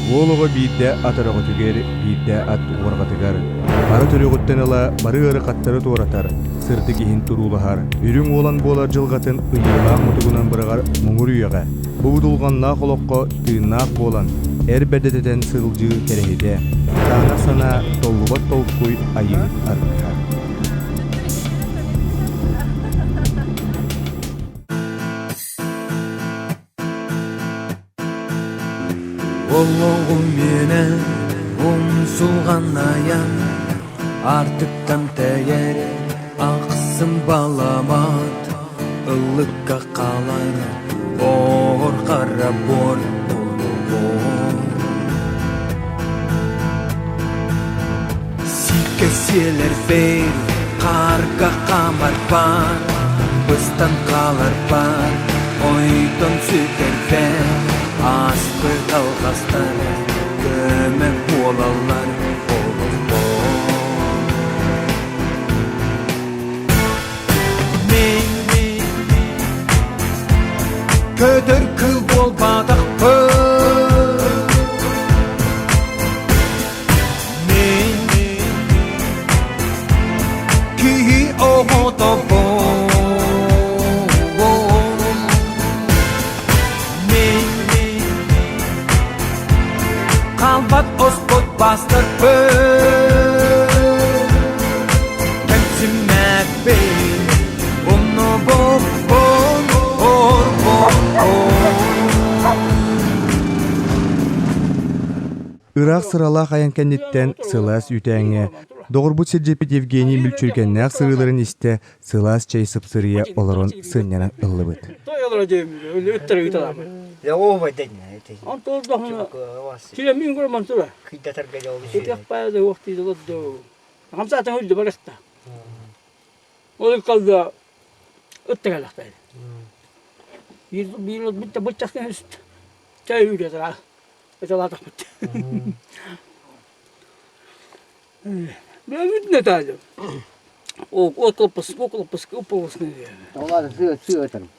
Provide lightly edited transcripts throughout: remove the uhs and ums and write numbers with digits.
Уол оҕо биирдэ ат өрөҕөтүгэр, биирдэ ат уорҕатыгар, хара төрүөҕүттэн ыла бары ыарахаттары туоратар, сырдык иһин туруулаһар, үрүҥ уолан буолар дьылҕатын ыйыылаах мутугунан быраҕар муҥур үйэҕэ, бу будулҕаннаах олоххо тыыннаах буолан, эр бэрдэтэтэн сылдьыы кэрэһитэ, кытаанах санаа, толлубат толкуй айыы аргыһа. Олоҕум миэнэ умсулҕан айан, Аартыктан тэйэр ахсым баламат, Ыллыкка хаалар оор хара буор буолуо. Сииккэ сиэлэрбэр, хаарга хаамарбар, быстан хааларбар, ойдон сүтэрбэр, ааспыт алҕастар көмө буолаллар олохпор. Мин көтөр кыл буолбатахпын Мин киһи оҕотобун Мин хаалбат оспот бастарбын Кэмсиммэппин умнубуппун орбоппун Ыраах сыралаах айан кэнниттэн сылаас үүтээҥҥэ доҕорбут сирдьиппит Евгений мүлчүргэннээх сырыыларын истэ сылаас чэй сыпсырыйа олорон сынньанан ыллыбыт. Ыталаатахпыт. Бэйэбит Наталья. Около около Олар сыа сыатым.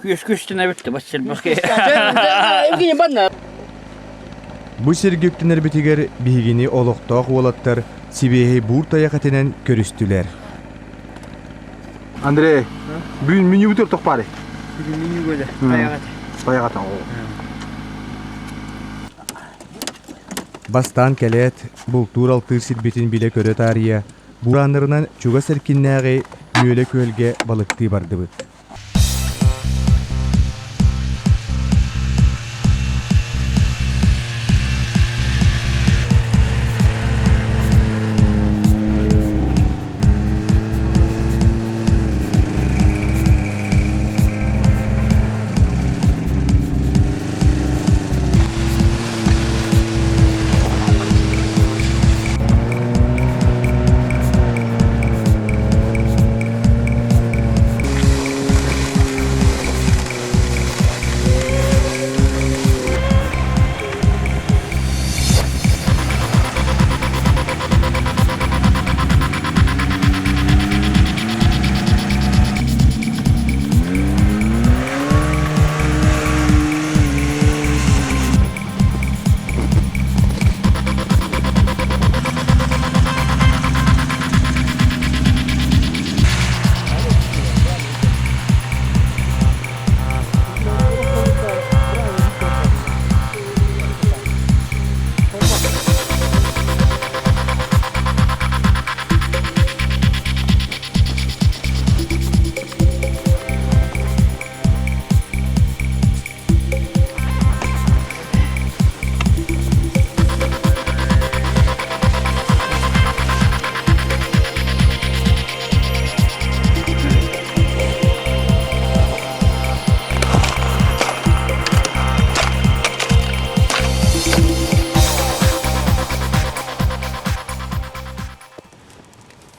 Күөс күстүн эбитте бас Бу сиргэ үктэнэрбитигэр биһигини олохтоох уолаттар сибиэһэй буур тайах этинэн көрүстүлэр. Андрей, бүгүн менюбутур тохпары. Бүгүн менюга да тайаҕат. Тайаҕат. Бастаан кэлээт, бултуур-алтыыр сирбитин билэ-көрө таарыйа, бурааннарынан чугас эркиннээҕи Нүөлэ күөлгэ балыктыы бардыбыт.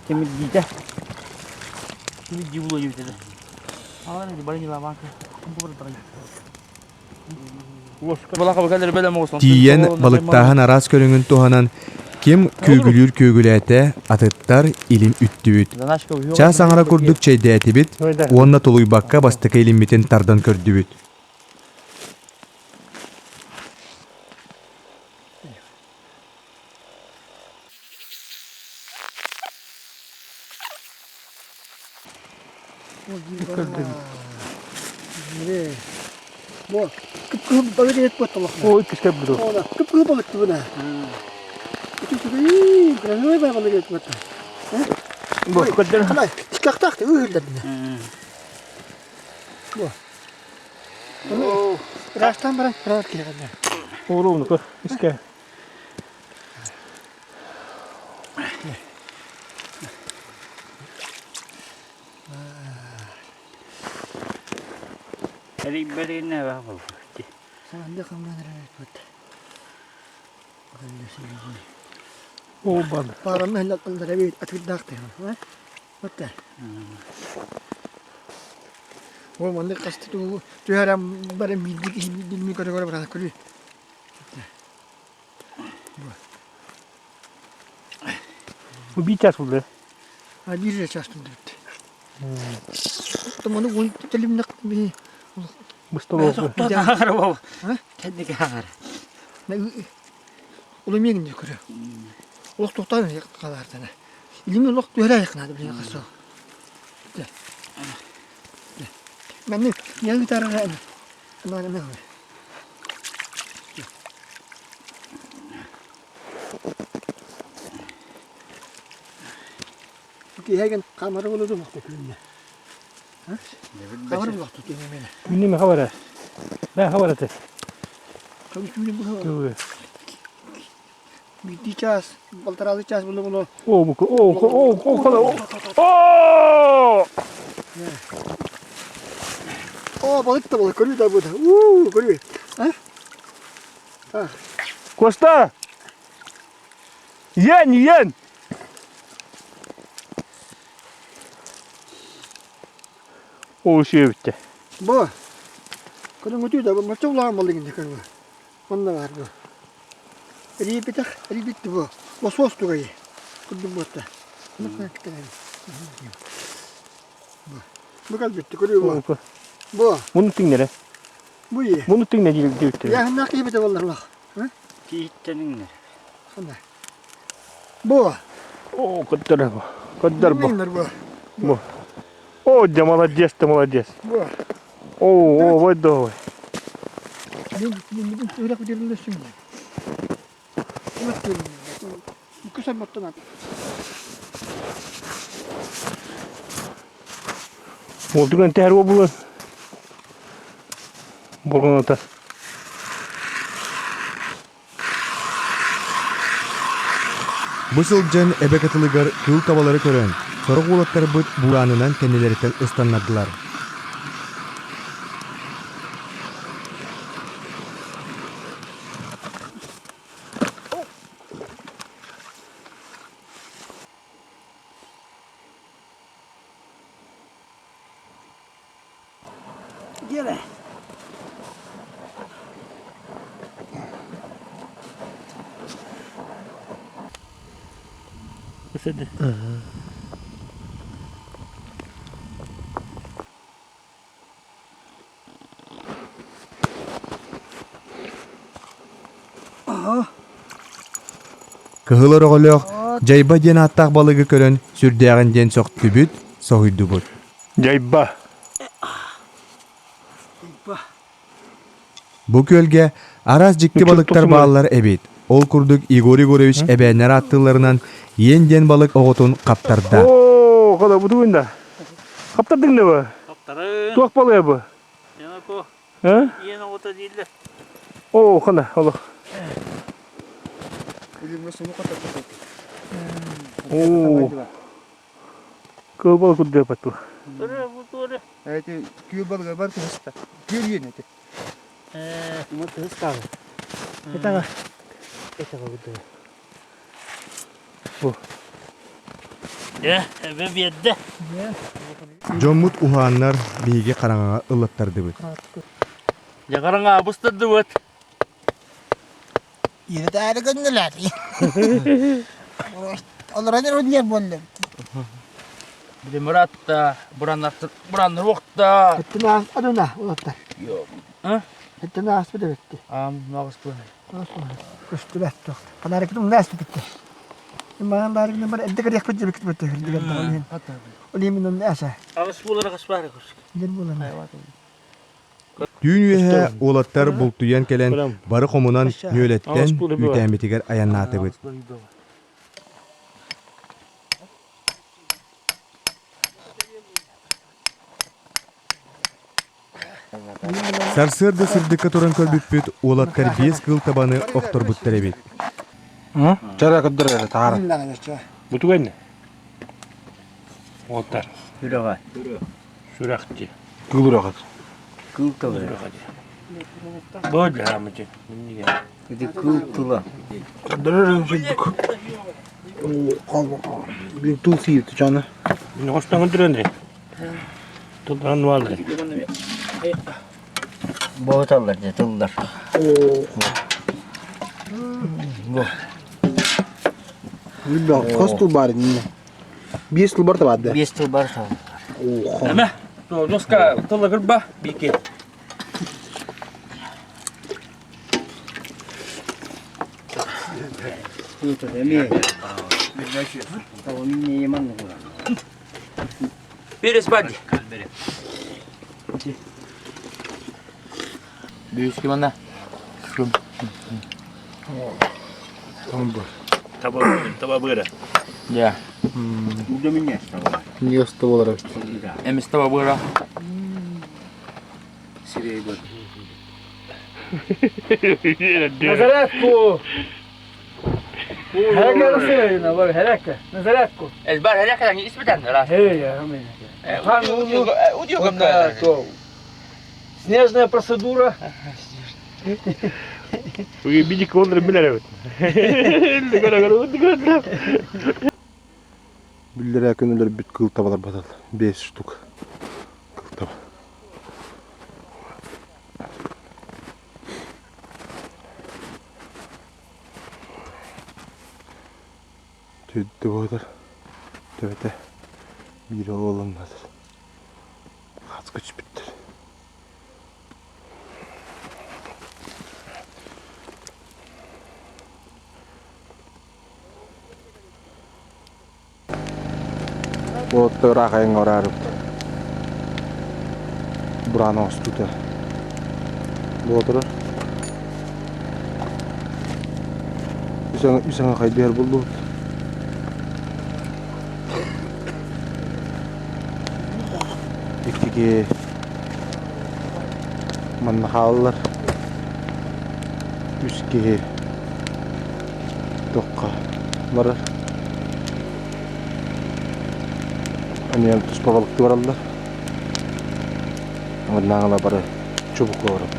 Тимирдиитэ. Тимирдии булуо диэбитэ. Тиийэн балыктааһын араас көрүҥүн туһанан ким күөгүлүүр күөгүлээтэ, атыттар илим үттүбүт. Чаас аҥара курдук чэйдээтибит уонна тулуйбакка бастакы илиммитин тардан көрдүбүт. Бу кып-кыһыл балык эт буотталах. Ой, кискэ буду. Она кып-кыһыл балык тубуна. Үчүгэй, красивый балык эт буотта. Бу көддөр. Ханай, тикактаах ыһыллар. Бу. Ыраастан баран кыра киһиэхэ. Оруну көр, искэ. Эрийбэлигинэ баа буолбут. Саҥанда хамнан эрэр О, бан. Параны хыллаллар эбит атырдаах тыһын. Отта. Ол маннык хаста түһэрэн баран биирдик биирдик көрө-көрө баран көрүү. Бу биир час булду. А биир час булду. Томону уон телимнек би Быстолооху. Хаҕара бу. Кэнники хаҕара. Улу миэгин көрө. Олох тохтоон халаартана. Илими олох түһэрэ айыкнаады билин хасо. Манны я гитара Маны Киһеген камера болду мохто күнне. Камера болду күнне. Күнне ме хабара. Мә хабара те. Кам күнне бу. Бити час, полтора час булу булу. О, бу о, о, о, о. О, балык да балык, көрүү да бу. У, көрүү. А? Коста! Йен, йен! О, сүйөбүттэ. Бу. Көрүҥ өтүү да, мачча улахан балык инде көрү. Манна бар бу. Рибитах, рибитти бу. Лосос тугай. Курдук буотта. Бу калбитти көрүү бу. Бу. Муну тиңнере. Бу и. Муну тиңне диэбиттэр. Яһыннаах киһибите боллар лах. Кииттениңнер. Ханна. Бу. О, көттөр бу. Көттөр бу. Бу. Бу. О, да молодец ты, молодец. Бу. О, о, вот давай. Мен үрэх бирлесин. Күсәм оттан. Ол түгэн тәһәр була. Болгоната. Бу сылдьан эбэ кытылыгар кыыл табалары көрөн, сорох уолаттарбыт буранынан кэннилэриттэн ыстаннардылар. Gele. Ысыды. Кыһыл ороҕолоох Дьайба диэн ааттаах балыгы көрөн сүрдээҕин диэн сөхтүбүт, соһуйдубут. Дьайба. Бу күөлгэ араас дьикти балыктар бааллар эбит. Ол курдук Егор Егорович эбээннэр ааттыылларынан Иэн диэн балык оҕотун хаптарда. Оо, кола бутугун да. Хаптардыҥ да бу? Хаптарын. Туох балыга бу? Янако. А? Иэн оҕото дииллэр. Оо, хана, олох. Оо. Кыл балык курдук патту. Тура бу тура. Эти күөл балыга бар тыһыста. Күөл үөн эти. Этага. Э, эбе биэрдэ. Дьоммут уһааннар биһиги хараҥаҕа ыллаттардыбыт. Дьаҕараҥа абыстардыбыт. Иирэтээри гыннылар. Олорон эрэ буоллум. Били Мурат да, бураннар уохта. Эттин адына улаттар. А? Эттин ааспыт эбитти. Ам, нагыс бу. Көстүбэт туох. Фонарикын умнаас битти. Маан баарыгына бар эрдэ кэриэхпит дьэбиккит бөттө үрдүгэр даҕаны. Ол иһин мин аса. Аҕыс буолар аҕыс баары көрсүк. Дьэр буолан. Түүн үөһэ уолаттар бултуйан кэлэн бары хомунан нүөлэттэн үүтээммитигэр айаннаатыбыт. Сарсыарда сырдыкка туран көрбүппүт, уолаттар биэс кыыл табаны охторбуттар эбит. Чара көрдөр эрэ таара. Бу түгэнне. Уолаттар. Сүрэҕэ. Сүрэхти. Кыыл үрэҕэ. Кыыл тыла. Бу дьаамычы. Ити кыыл тыла. Көрдөр эрэ сырдык. Блин, тул сиир чаны. Оҕостон көрдөр Тылларын бааллар. Боһуталлар дьэ тыллар. Бу. Хос тыл бар инне. Биэс тыл бар табады. Биэс тыл бар табады. Эме, доска тылы кырба, бики. Перес бади. Бүүскү манна. Таба быра. Я. Ньыста болар эбит. Эмис таба быра. Назарятку! Элбар هلاك اسمتان راس. Снежная процедура. Бидик оннор билэр эбит. Биллэрээ күн өлөрбүт кыыл табалар батал. Биэс штук. Кыыл таба. Түдді бодыр. Төбөтө биир оҕолоннотор. Хаска түспүттэр. Уолаттар ыраах айаҥҥа бараарыбыт. Бураан оҥостуута буола турар. Үс аҥы хайдыһар буоллубут. Икки киһи манна хааллар. Үс киһи туохха барар. Эмиэ туспа балыктыы бараллар. Маннааҕыла бары чубуку барабыт.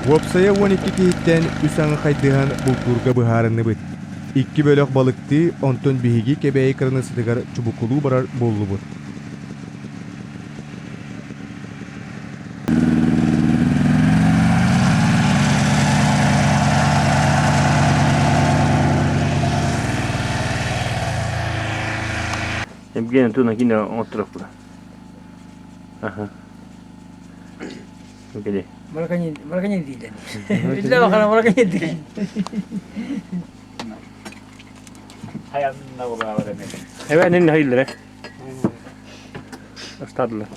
Уопсайа 12 киһиттэн үс аҥы хайдыһан бултуурга быһаарынныбыт. Икки бөлөх балыктыы, онтон биһиги Кэбээйи кыраныыссатыгар чубукулуу барар буоллубут. Евгений Антоновна кини оҥотторохпуна. Аха. Кели. Мараканин дииллэр. Иллэ бакана мараканин дииллэр. Эбээнин хайыллара. Астадылар.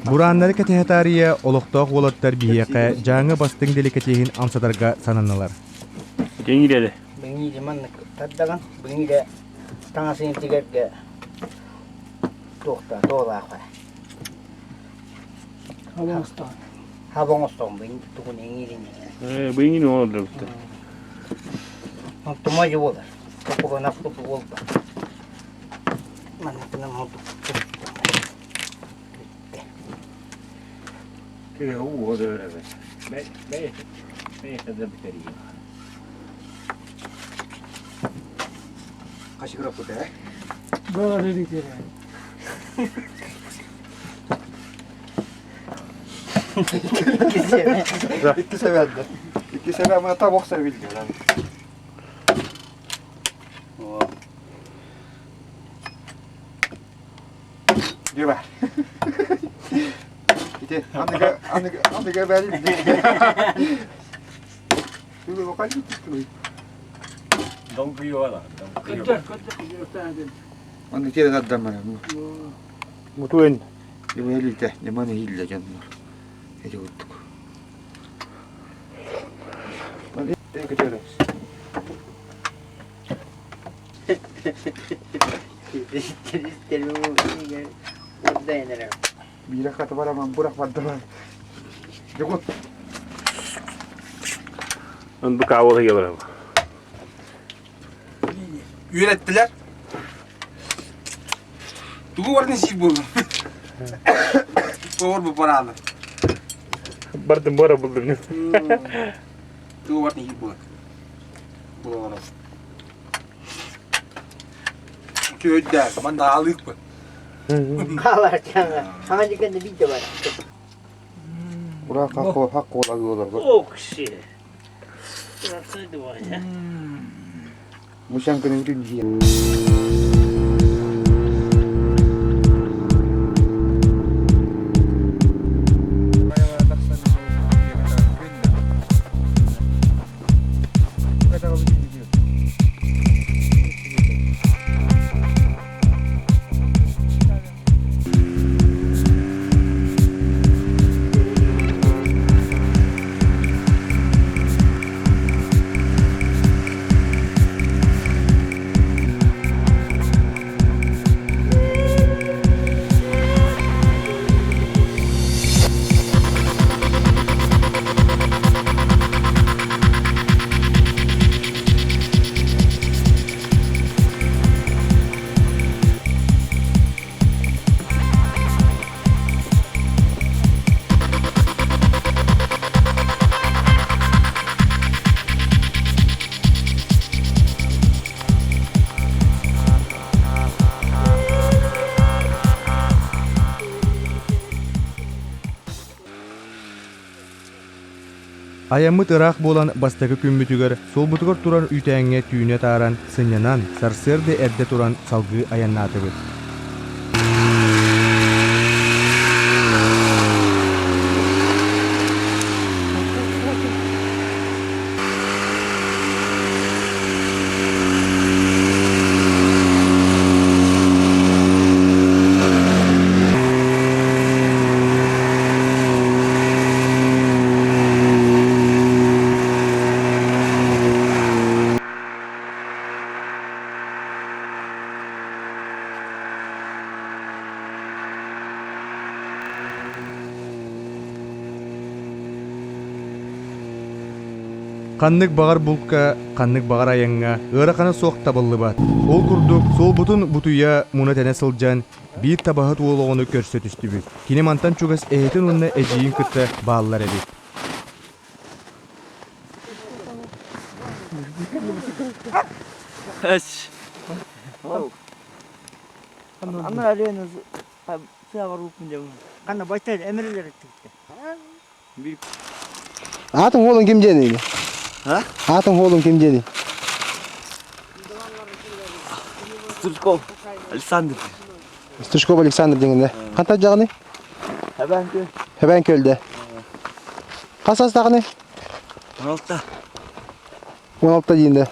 Бурааннары кэтэһэ таарыйа олохтоох уолаттар биһиэхэ Дьааҥы бастыҥ деликатеһин амсатарга сананнылар. Деңиилери. Бэҥиилэ маннык тардаган, бэҥиилэ таҥасын тигэргэ туохта туолаах Хаба оҥостон тугун эҥиилин. Бэҥиини оҥордубуттар. Онтума буолар. Токуланах буолба. Манныкынан Икки severdi. Икки sever ama tam ok sevildi. Дьэ Ити аныга аныга аныга бэри Оны кире тардаммар. Мутуэн. Димэлите, диманы хилле дьоннор. Эти курдук. Биирэ хата бараман бырах бардылар. Дьокут. Бу каавыл ыйылар. Үөрэттилэр. Тугу барытын сиир буоллум. Повар бу бараалы. Бардым бара булдум. Тугу барытын сиир буолар. Буолар. Үчүгэйдээ, манна аалыыкпын. Хаалар чаҥа. Хаҥа дикэнде биитэ бар. Ура хакко хакко лагылар. Окши. Расследование. Мушан күнүн күн Айаммыт ыраах буолан бастакы күммүтүгэр суолбутугар турар үүтээҥҥэ түүнэ тааран, сынньанан, сарсыарда эрдэ туран салгыы айаннаатыбыт. Ханнык баҕар булка, ханнык баҕар айаҥҥа ыарахана суох табыллыбат. Ол курдук, суолбутун бутуйа муна-тэнэ сылдьан, биир табаһыт уол оҕону көрсө түстүбүт. Кини мантан чугас эһэтин уонна эдьиийин кытта бааллар эбит. Аатың уолуң ким диэний? Аатың уолуң ким диэний? Стручков Александр. Стручков Александр дегенде. Хантан жағыны? Хэбээн Хэбээн көлдө. Хас астағыны? 16. 16 дейінде.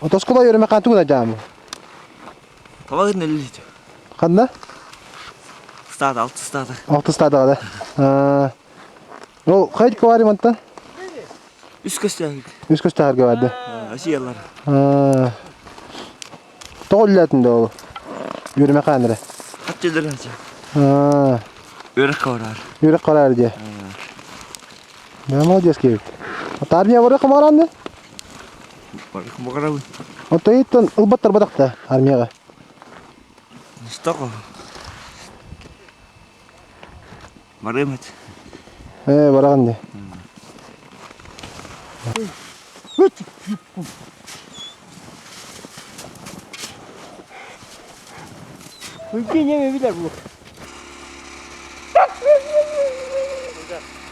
Отоскула йөрөмө кантугуна жаамы? Табагын эллит. Ханна? Стада, алты стада. Алты стадаға да. Ол қайда бар мантан? Үс көстәгик. Үс көстәгәргә барды. Асиялар. Тоҕо үллээтин да ол? Үөрэмэ хааныры. Хатчылар хача. Үөрэх карар. Үөрэх карар дии. Да, молодец киһибит. Армия барыах маҕараанны? Барыах маҕарабын. Оттон ылбаттар батахта армияҕа. Стоко. Барыам эт. Ээ, бараҕын дии.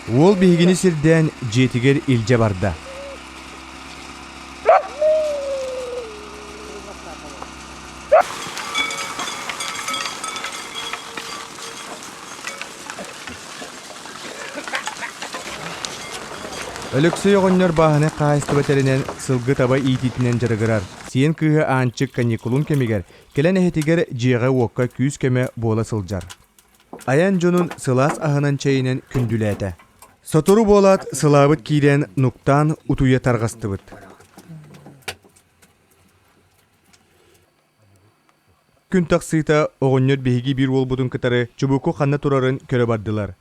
Уол биһигини сирдээн дьиэтигэр илдьэ барда. Өлөксөй оҕонньор бааһынай хаһаайыстыба тэринэн сылгы таба иитиитинэн дьарыгырар. Сиэн кыыһа Аанчык каникулун кэмигэр кэлэн эһэтигэр дьиэҕэ-уокка күүс-көмө буола сылдьар. Айан дьонун сылаас аһынан чэйинэн күндүлээтэ. Сотору буолаат сылаабыт киирэн нуктаан утуйа тарҕастыбыт. Күн тахсыыта оҕонньор биһиги биир уолбутун кытары чубуку ханна турарын көрө бардылар.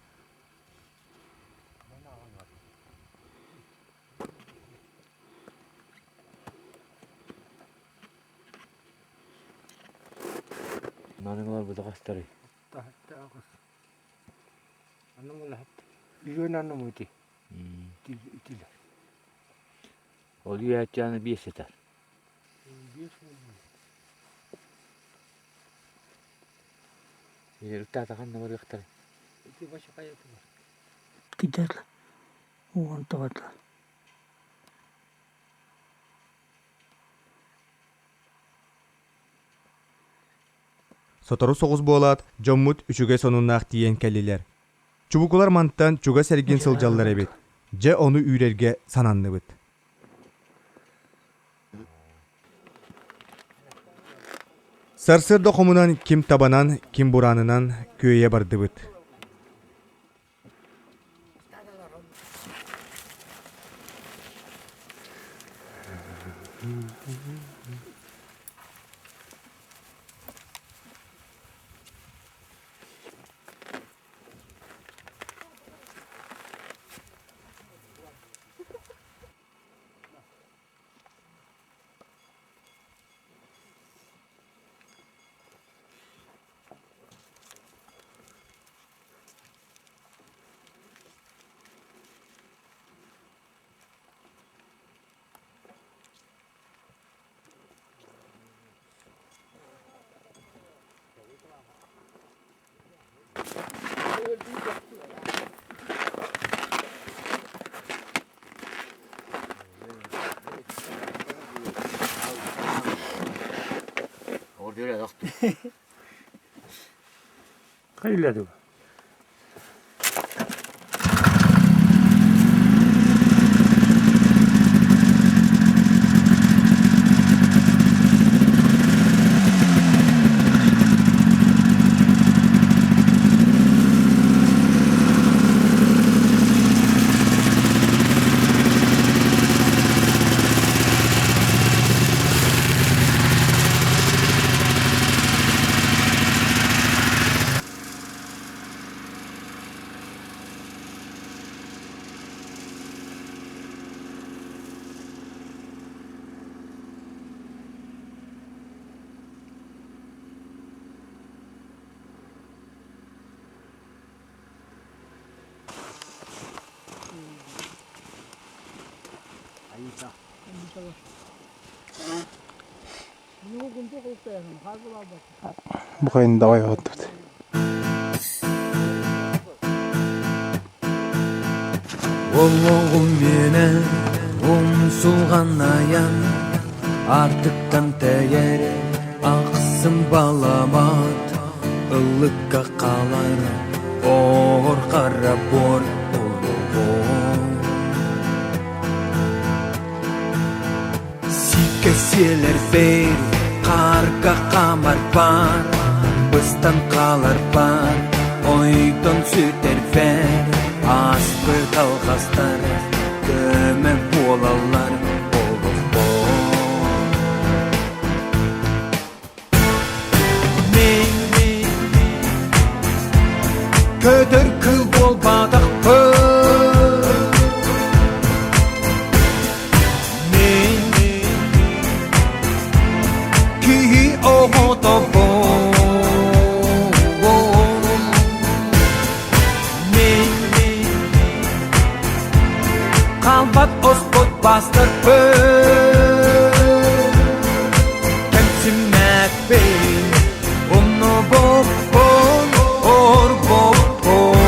Наныгылар бутаҕастарый? Ол үөһээччи биэс сытар. Ытаатахан барыахтара. Кидер уон тоҕото. Сотору соҕус буолаат, дьоммут үчүгэй сонуннаах тиийэн кэллилэр. Чубукулар мантан чугас эргин сылдьаллар эбит. Дьэ ону үүрэргэ сананныбыт. Сарсыарда хомунан ким табанан, ким бураанынан күөйэ бардыбыт. Хайла Бу хайын давай оттубут. Олоҕум миэнэ умсулҕан айан Артыктан тэйэр ахсым баламат Ыллыкка хаалар оор хара буор олоҕум Сииккэ сиэлэрбэр хаарга хаамарбар Быстан хааларбар ойдон сүтэрбэр Ааспыт алҕастар көмө буолаллар олохпор Мин көтөр кыл буолбатахпын Мин киһи оҕотобун Мин Қалбат оспот бастарпын Кэмсиммэппин Умнубуппун орбоппун.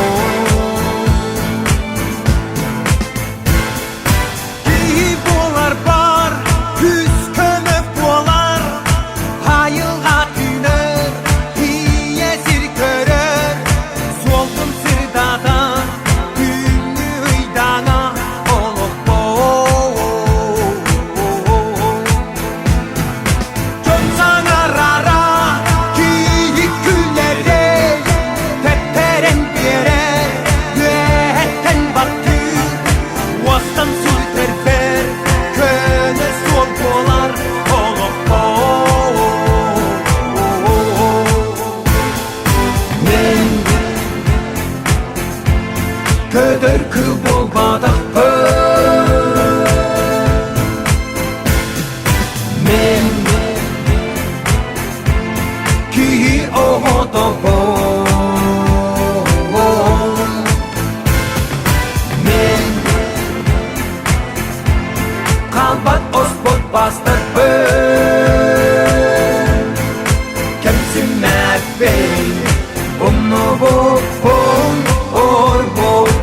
Көтөр кыл буолбатахпын Мен киһи оҕотобун Мен Қалбат оспот бастарбын Кэмсиммэппин Умнубуппун орбуппун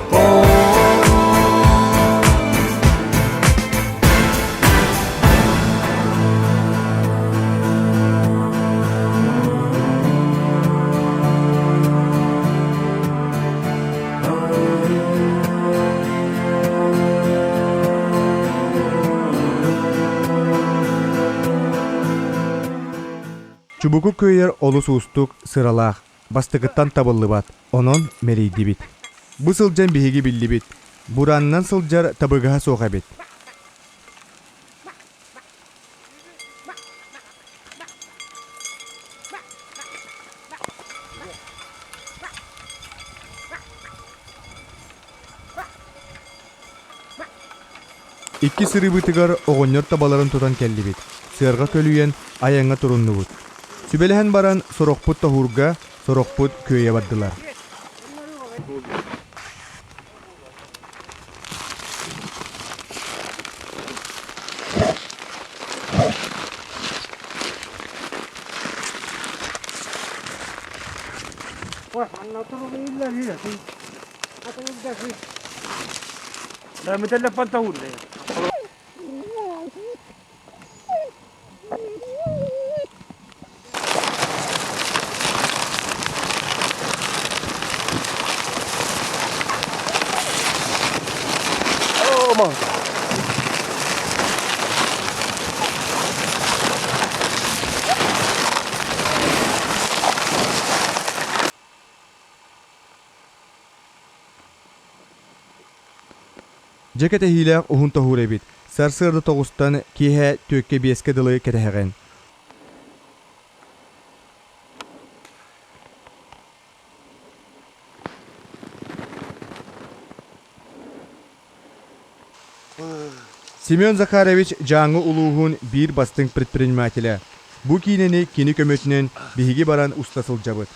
Чубуку кыайар олус уустук, сыралаах, бастакыттан табыллыбат, онон мэлийдибит. Бу сылдьан биһиги биллибит, буранынан сылдьар табыгаһа суох эбит. Икки сырыыбытыгар оҕонньор табаларын тутан кэллибит, сыарҕа көлүйэн айаҥҥа туруннубут. Сүбэлэһэн баран сорохпут тоһуурга, сорохпут күөйэ бардылар. Дьэ кэтэһиилээх уһун тоһуур эбит. Сарсыарда тоҕустан киэһэ түөккэ биэскэ дылы кэтэһэҕин. Семен Захарович Дьааҥы улууһун биир бастыҥ предпринимателэ. Бу киинэни кини көмөтүнэн биһиги баран уста сылдьабыт.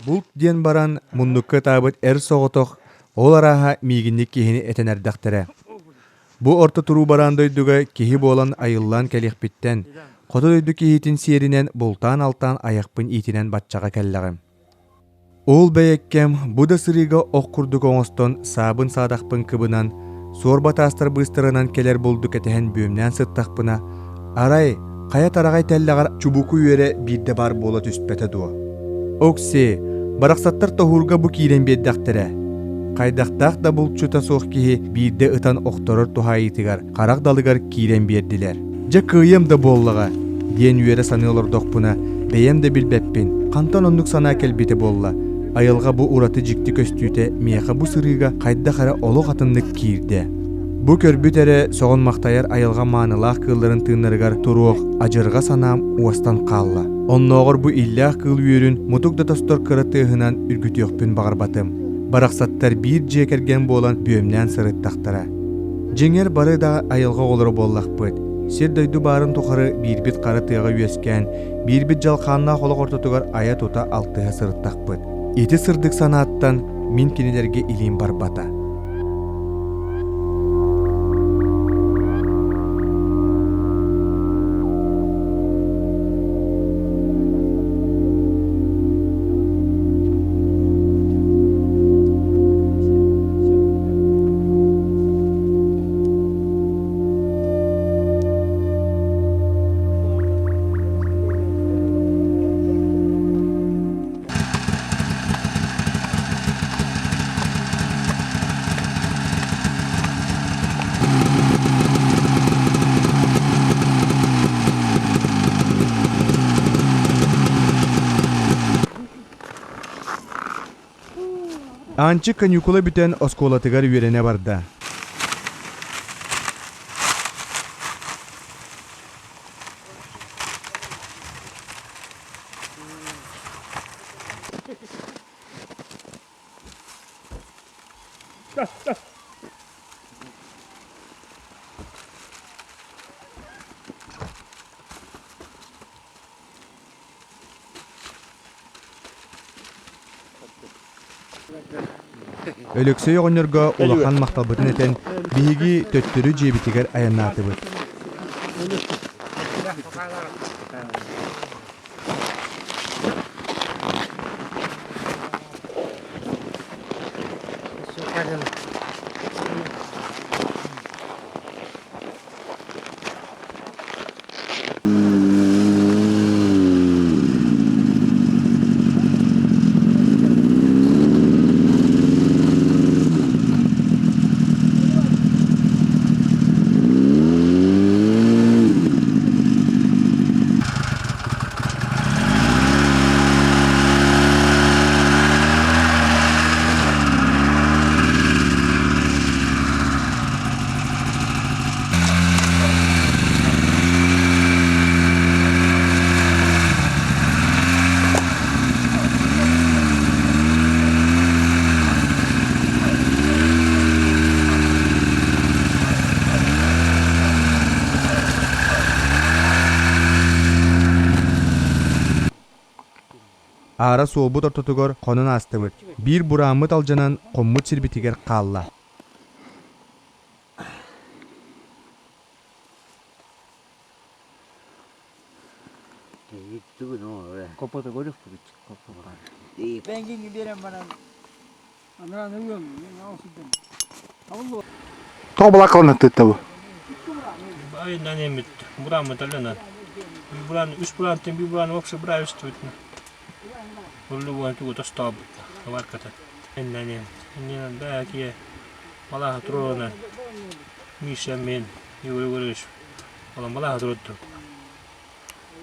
Булт диэн баран муннукка ытаабыт эр соҕотох ол арааһа миигинник киһини этэн эрдэхтэрэ. Бу орто туруу бараан дойдуга киһи буолан айыллан кэлиэхпиттэн, хоту дойду киһитин сиэринэн бултаан-алтаан айахпын иитинэн баччаҕа кэллэҕим. Ол бэйэккэм бу да сырыыга ох курдук оҥостон саабын-саадахпын кыбынан, суорба таастар быыстарынан кэлэр булду кэтэһэн бүөмнээн сыттахпына, арай, хайа тараҕай тэллэҕэр чубуку үөрэ биирдэ баар буола түспэтэ дуо? Окси, барахсаттар тоһуурга бу киирэн биэрдэхтэрэ. Хайдахтаах да булчута суох киһи биирдэ ытан охторор туһаайыытыгар харах далыгар киирэн биэрдилэр. Дьэ кыайыам да буоллаҕа, диэн үөрэ саныы олордохпуна, бэйэм да билбэппин, хантан оннук санаа кэлбитэ буолла. Айылҕа бу ураты дьикти көстүүтэ миэхэ бу сырыыга хайдах эрэ олох атыннык киирдэ. Бу көрбүт эрэ сөҕөн-махтайар айылҕа маанылаах кыылларын тыыннарыгар туруох адьырҕа санаам уостан хаалла. Оннооҕор бу иллээх кыыл үөрүн мутук да тостор кыра тыаһынан үргүтүөхпүн баҕарбатым. Барахсаттар биир дьиэ кэргэн буолан бүөмнээн сырыттахтара. Дьиҥэр бары да айылҕа оҕолоро буоллахпыт. Сир-дойду баарын тухары биирбит хара тыаҕа үөскээн, биирбит дьалхааннаах олох ортотугар айа-тута алтыһа сырыттахпыт. Ити сырдык санааттан мин кинилэргэ илиим барбата. Аанчык каникула бүтэн оскуолатыгар үөрэнэ барда. Өлөксөй оҕонньорго улахан махталбытын этэн, биһиги төттөрү дьиэбитигэр айаннаатыбыт. Аара суолбут ортотугар хонон аастыбыт. Биир бурааммыт алдьанан хоммут сирбитигэр хаалла. Тоҕо балааккаланан тыытта бу? Айынан эмит бурааммыт алынан. Bir буран, үс бурантан bir буран вообще бравистует. Уллугуан тугу тостообут. Варката. Эннэнен. Эннэнен бää Малаха турона. Миша мен. Егор Егорович. Олон малаха турутtu.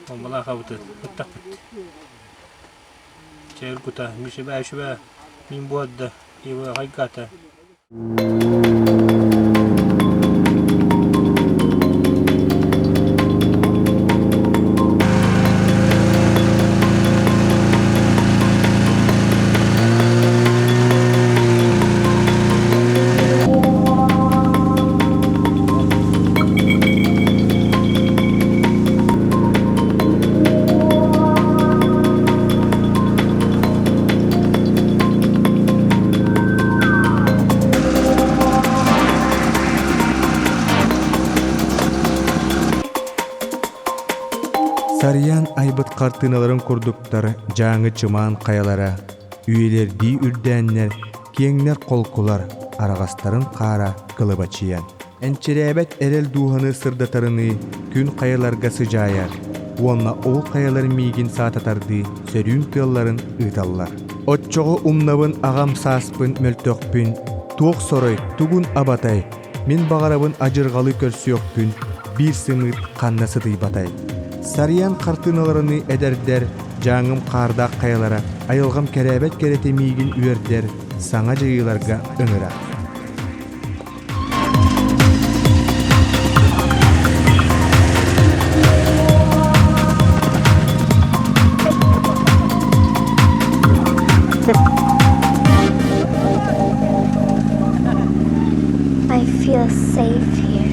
Он малаха бутыт. Ыттахпыт. Чэйр кута. Миша бää шүбэ. Мин буадда. Егор хайгата. Сарыйан айбыт хартыыналарын курдуктар дьааҥы чымаан хайалара, үйэлэрдии үрдээннэр, киэҥнэр холкулар, араҕастарын хаара кылабачыйан. Энчирээбэт эрэл дууһаны сырдатарыныы күн хайаларга сыдьаайар уонна ол хайалар миигин саататардыы сөрүүн тыалларын ыыталлар. Оччоҕо умнабын аҕам сааспын мөлтөхпүн, туох сорой, тугун абатай, мин баҕарабын адьырҕалы көрсүөхпүн, биир сымыыт ханна сытыйбатай. Сарыйан хартыыналарыныы эдэрдэр, дьааҥым хаардаах хайалара, айылҕам кэрээбэт кэрэтэ миигин үөрдэр, саҥа дьайыыларга ыҥырар. I feel safe here.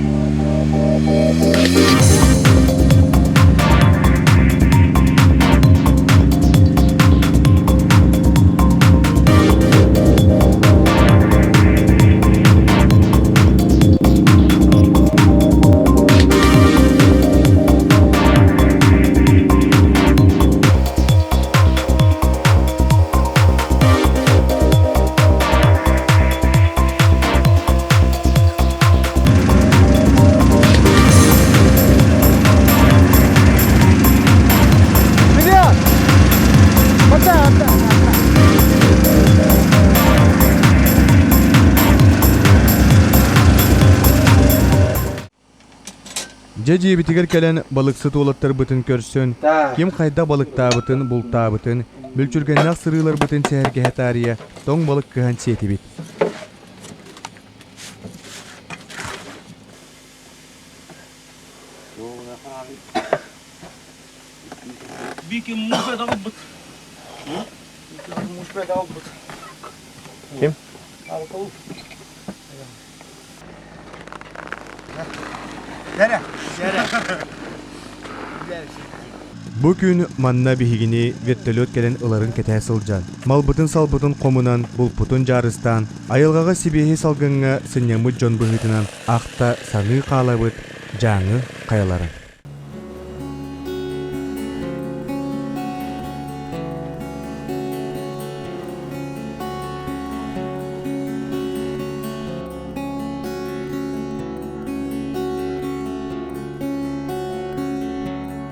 Привет! Отдай, отдай! Дьэ дьиэбитигэр кэлэн балыксыт уолаттарбытын көрсөн, ким хайдах балыктаабытын, бултаабытын, мүлчүргэннээх сырыыларбытын сэһэргэһэ таарыйа тоҥ балык кыһан сиэтибит. Ким? Бу күн манна биһигини вертолет кэлэн ыларын кэтэһэ сылдьан, малбытын-салбытын хомунан, булпутун дьаарыстаан, айылҕаҕа сибиэһэй салгыҥҥа сынньаммыт дьон быһыытынан ахта саныы хаалабыт Дьааҥы хайаларын.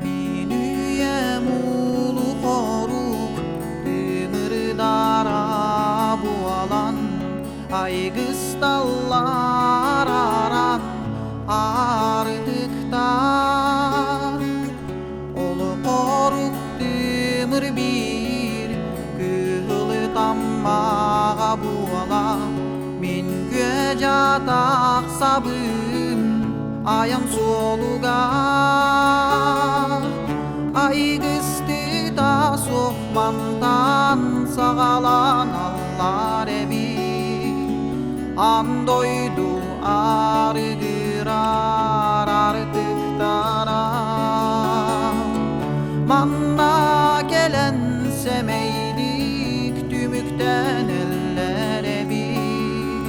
Мин үйэм улуу тымырдара буолан айгысталлар аран артыктар Олохорук тымыр биир кыһыл таммаҕа буола мин күө-дьаа тахсабын айан суолугар Айгыстыта суох мантан саҕаланаллар эбит Аан дойду арыгырар артыктара Манна кэлэн сэмэйдик түмүктэнэллэр эбит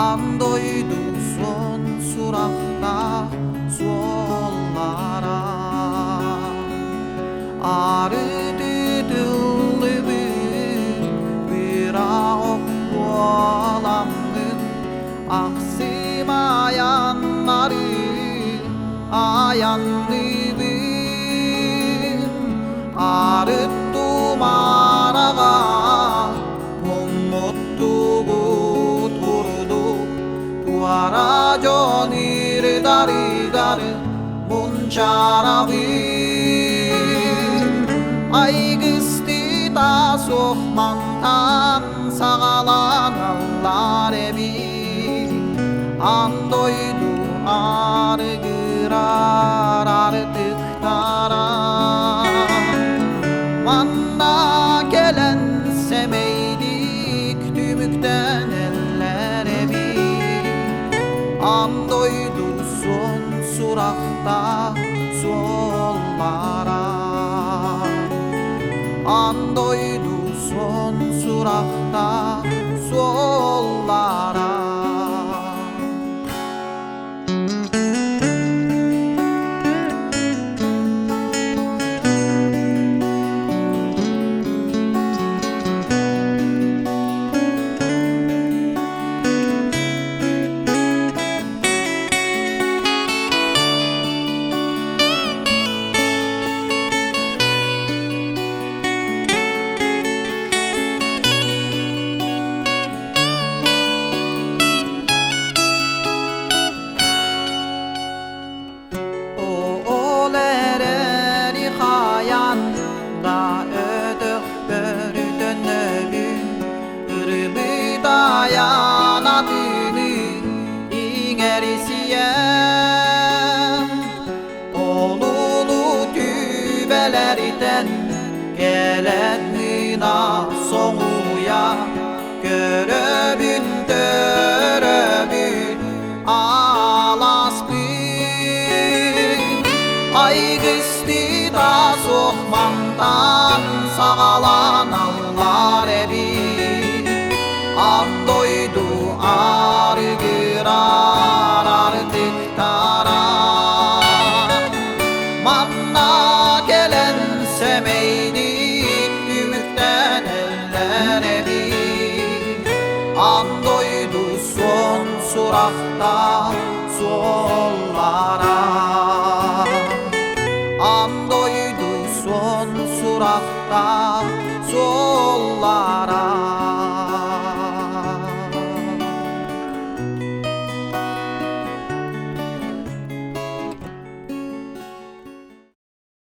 Аан дойду суон сурахтаах суоллара Арытытыллыбыт быраҕок буоламмын ахсым айаннары айанныыбын Арыт тумараҕа муммуттугут курдук туара дьон ырдарыгар мунчарабын Айгыстыта суох мантан саҕаланаллар эбит Аан дойду арыгырар артыктара Манна кэлэн сэмэйдик түмүктэнэллэр эбит Аан дойду суон сурахтаах суоллара Аан дойду суон сурахтаах суоллара Ол эрэри хайан да өтөхпөр төннөбүн ырыбыт айан атыны иҥэрисийэн Олулу түбэлэритэн кэлэн мына соҥуйа көрөбүн төрөбүн аласпын Айгыстыта суох мантан саҕаланаллар эбит Аан дойду арыгырар артыктара Манна кэлэн сэмэйдик түмүктэнэллэр эбит Аан дойду суон сурахтаах суоллара Аан дойду суон сурахтаах